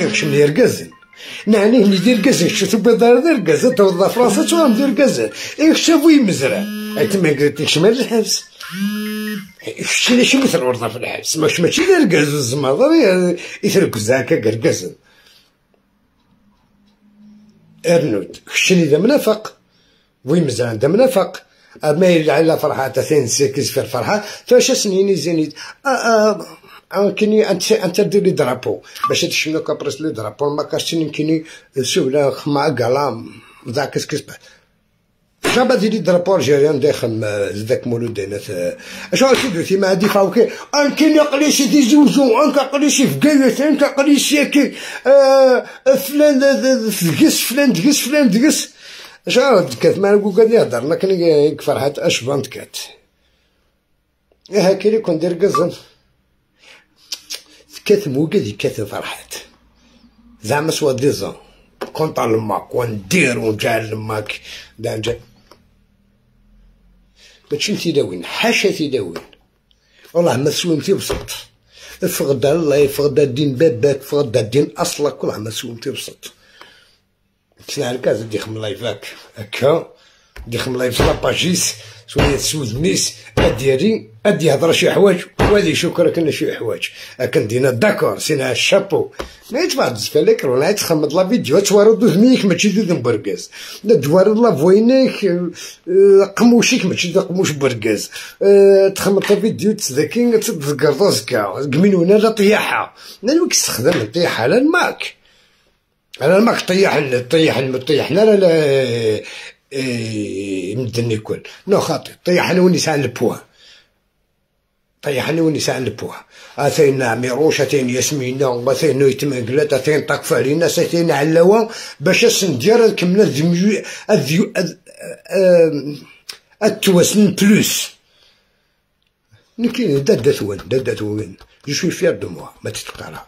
كشم يركزن نعني ندير كازن شو بيض دير توضا فرنسا تو ندير كازن اكشفوا يمزرع تما قلت لك شمال الحبس شتي شي مثل ورطة في الحبس ماشي دير كاز الزماضر يتركز هكا كركازن ارنود كشني ذا منافق ويمزرع ذا منافق ما على فرحة ثين سيكيز في الفرحة فاش سنين زينيت كيني انت دير لي درابو باش تشملو كابريس لي درابو ما كاش كيني سولا مع كلام ذاك كسكس جابا ديري درابو الجيريان داخل ذاك مولود هنا اش غادي ما هادي فاوكي ان كاين قليشي دي زوزو ان قليشي في كايت ان قليشي كي فلان تقس فلان تقس فلان تقس اش غادي كات ما نقول كان يهضر لكن فرحات اش بانت كات هاكي كون دير كزن كاتم وكاد يكاتم فرحات زعما سوا ديزون كونطا الماك وندير ونجعل الماك دانجا ماشي تيداوين حاشا تيداوين والله ما سويمتي بسط فغدا الله يفغدا دين باباك فغدا دين اصلك والله ما سويمتي بسط تسنع الكاز ديخم لايفاك هكا ديخم لايف لاباجيس شوية سود نيس اديري ادي يهضر شي حوايج وهادي شكرا كنا شي حوايج اكن دينا داكور سينا الشابو ما يتفاض فلك ولا تخمد لا فيديو توارد دوزميك ماشي دوز بركاز دوارد لا فوينيك قموشيك ماشي قموش بركاز تخمد لا فيديو تذاكي تذكر راسك كمين لا طياحه لا كيستخدم طياحه على الماك على الماك طيح طيح طيح لا لا مدني كل نو خاطي طيحني وني ساعة البوا طيحني وني ساعة البوا اثين عميروش اثين ياسمينة اثين يتمنقلات اثين طاقف علينا اثين علاوة باش ندير كملنا التواسن بلوس نكاين دادا ثوان دادا ثوان جو سوي فير دو موا ما تتقرا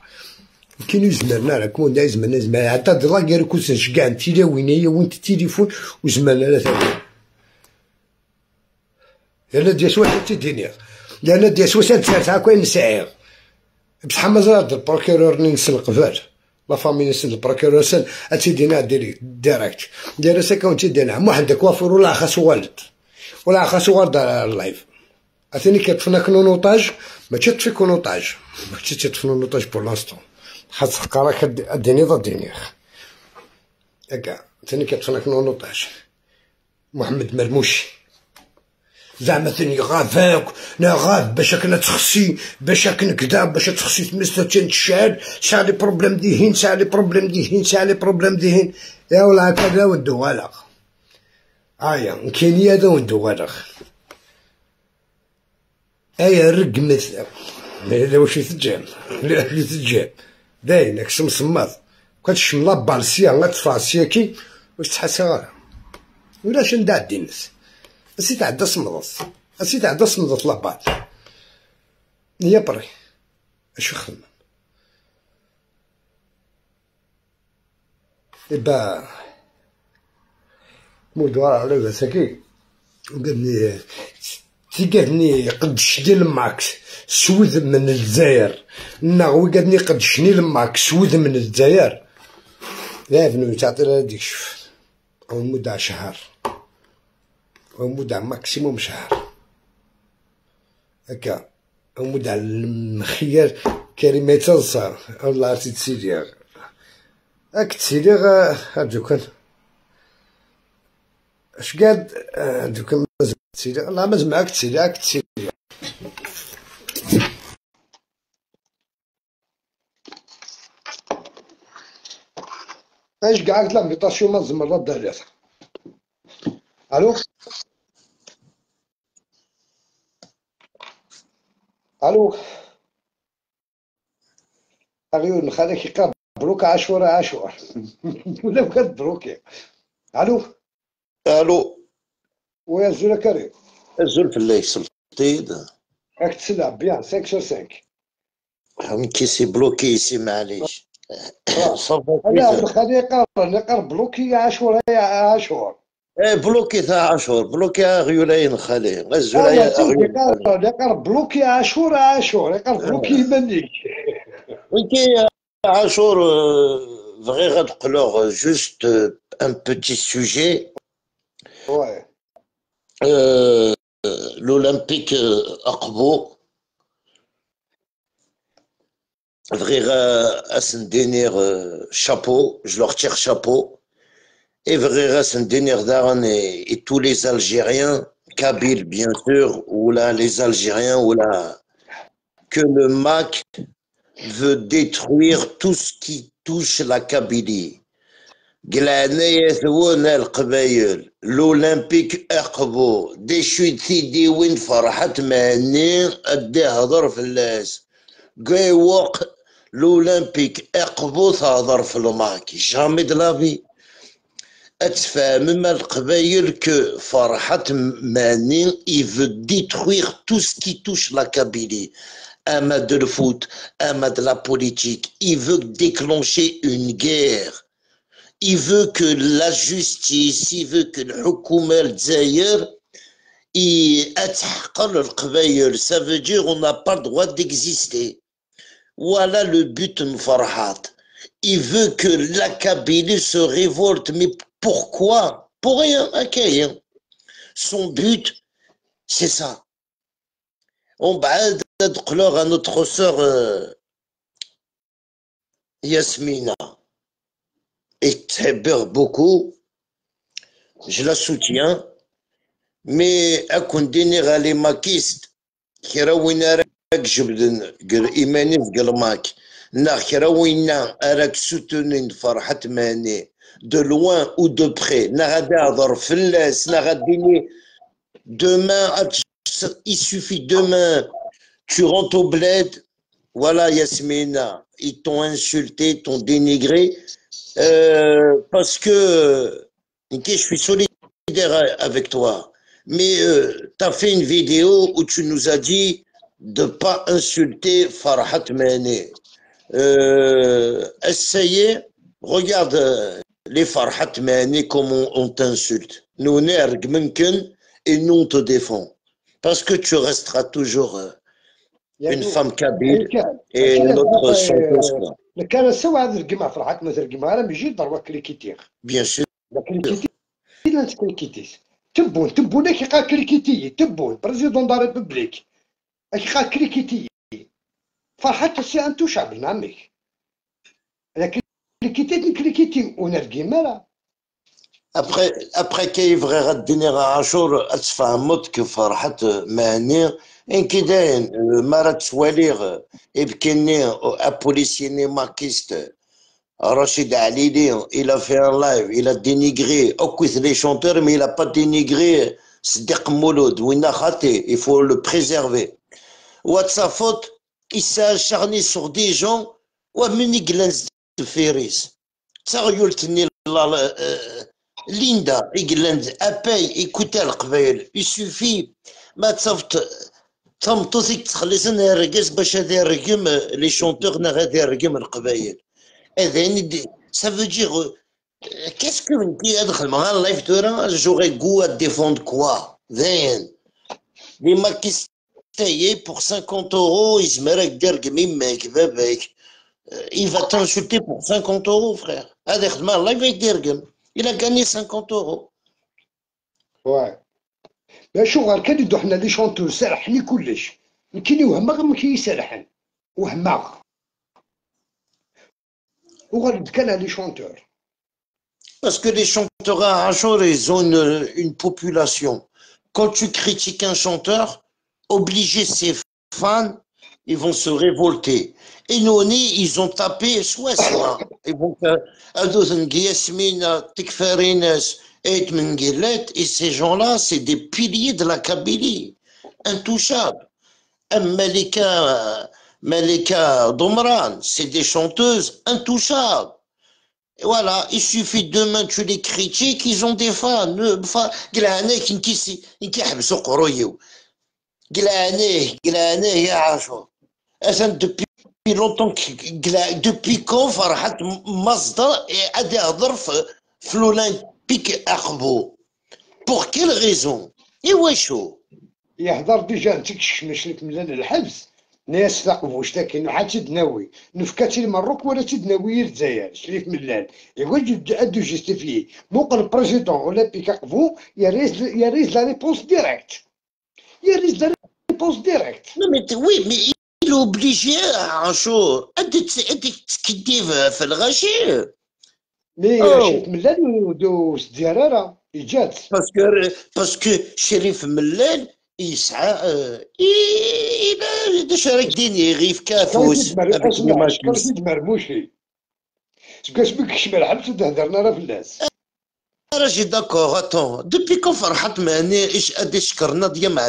كاين يزمرنا راه كون يزمرنا زعما عطا لا كير كون كاع تيلاوين هي وانت التليفون وزمرنا لا ثاني يلا ديال سوا تيدينيغ لان ديال سوا تسعة كاين سعير بصح مازال البروكيرور نسل قبل لا فامي نسل البروكيرور سن اتيدينا ديريكت ديال ساكون تيدينا واحد كوافور ولا خاص والد ولا خاص والد اللايف اثني كتفنا كنونوطاج ماشي تفي كونوطاج ماشي تفي نوطاج بور لانستون خاص قراك اديني ضديني هكا ثاني كتفنا كنونوطاج محمد مرموش زعما ثاني غافاك نا غاف باش كنا تخسي باش كنا كدا باش تخسي تمس تنشال ساعة لي بروبليم ديهين ساعة لي بروبليم ديهين ساعة لي بروبليم ديهين يا ولا هكذا ودو غالق هيا كاين هذا ودو غالق ايا رق مثلا لا واش يتجام لا يتجام باين راك سمسماط كتشم لا بالسيا لا تفاسيا كي واش تحس غير ولا شندا الناس اسي تعدى سمضص اسي تعدى سمضص لابال هي بري اش خدم إبا مودوار على ساكي قالني تيقالني قدشني الماكس سود من الجزائر ناغوي قالني قدشني الماكس سود من الجزائر لا بنو تعطي لها ديك شوف أو مدة شهر أو مدة ماكسيموم شهر هكا أو مدة المخير كريمة تنصر الله عرفتي تسيليغ هاك تسيليغ هادوك اش قاد هادوك تسيليغ الله ما زعما تسيليغ تسيليغ اش قاعد لا ميطاسيون ما زمر لا داليات الو الو اغيو نخليك يقرا بروك عاشور عاشور ولا بغات بروكي الو الو ويا زول كريم الزول في الله سلطيد راك تسلع بيان 5 sur 5 هم كي سي بلوكي سي معليش لا خليه يقرا بلوكي عاشور عاشور ايه بلوكي تاع عاشور بلوكي غيولين خالي غزولاي يقرا بلوكي عاشور عاشور يقرا بلوكي منيك وانتي عاشور بغي غادقلوغ juste un petit sujet. Ouais. L'Olympique Aqbo بغي اسندينير chapeau, je leur tire chapeau. Et بغي اسندينير دارن et tous les Algériens, Kabyles bien sûr, ولا les Algériens, ولا que le MAK veut détruire tout ce qui touche la Kabylie. L'Olympique Aqbo, des chutes وين فرحت ماني ادي هضر في اللاس قايوق l'Olympique Aqbo تهضر في الماك jamais de la vie. اتفهم القبايل que فرحت ماني il veut détruire tout ce qui touche la Kabylie. أما de le foot, أما de la politique. Il veut déclencher une guerre. Il veut que la justice, il veut que الحكومة الجزائر يتحقر القبايل. Ça veut dire on n'a pas le droit d'exister. Voilà le but de Farhat. Il veut que la Kabylie se révolte. Mais pourquoi? Pour rien, ok. Son but, c'est ça. On va à notre sœur Yasmina. Et très beaucoup, je la soutiens, mais à les makistes, qui جبدن إيماني في قلماك نا كراوينا راك soutenir فرحة ماني de loin ou de près نا غادي هضر فلاس نا غادي demain il suffit demain tu rentres au bled, voilà Yasmina, ils t'ont insulté, ils t'ont dénigré parce que ok, je suis solidaire avec toi, mais tu as fait une vidéo où tu nous as dit de pas insulter Farhat Mani. Essayez, regarde les Farhat Mani comment on t'insulte. Nous et nous on te défend. Parce que tu resteras toujours une femme kabyle et notre chanteuse. كان سوى هذا القمع فرحات مثل القمع راه يجي ضربه كريكيتير. Bien sûr. كريكيتير لا كريكيتيس. تبون تبون كي قال كريكيتي تبون président de la République كي قال كريكيتي فرحات c'est intouchable نعمك. كريكيتي كريكيتي ونرقي راه. Après كيف غير غديني عاشور اتفهمت كيف فرحت ماني ان كي داين ما راه تواليغ يبكيني policier makiste Rachid Alili, il a fait un live, il a dénigré Okwith les chanteurs, mais il n'a pas dénigré Sdiq Mouloud, Wina Khati, il faut le préserver. Sa faute, il s'est acharné sur des gens, ou Glens de Ferris. Linda, appelle, écoutez le il suffit, ما تصفت تمطوثك تخلصن الرقص باش هذا يرقم les chanteurs غادي يرقم القبايل. Ça veut dire, qu'est-ce que un live de j'aurais goût à défendre quoi? Les makistes pour 50 euros, ils se mettent il va t'insulter pour 50 euros, frère. Il a gagné 50 euros. Ouais. شو غير كان يدو حنا les chanteurs سرحني كلش كاين وهما ما كيسرحن وهما وغير كان les chanteurs. Parce que les chanteurs à Achour, ils ont une population. Quand tu critiques un chanteur, obligé ses fans, ils vont se révolter. Et nous, ils ont tapé soit soit. Ils vont faire et ces gens-là, c'est des piliers de la Kabylie, intouchables. Malika Domran, c'est des chanteuses intouchables. Et voilà, il suffit demain tu les critiques, ils ont des fans. Depuis longtemps, depuis quand Farhat Mazda est à l'Olympique Aqbo? Pour quelle raison? Et wesh يحضر déjà انت كشمش لك من الحبس ناس ثقفوش لكن حد تدناوي نفكاتي المروك ولا تدناوي الجزائر. شريف ملال يقول de justifier موقع ال président olympique أقبو يا ريز la réponse directe، يا ريز la réponse directe. Non mais oui, mais il est obligé عاشور انت تكدي في الغاشي. mais شريف ملال ودو ديارة ايجاد. parce que شريف ملال يسعى الى شارك ديني غيف كافوس. سيد مرموشي سكاش بك شمال حبس تهدرنا راه في الناس. راجي d'accord، attends، depuis quand فرحت ماني ايش ادي شكرنا ديال مع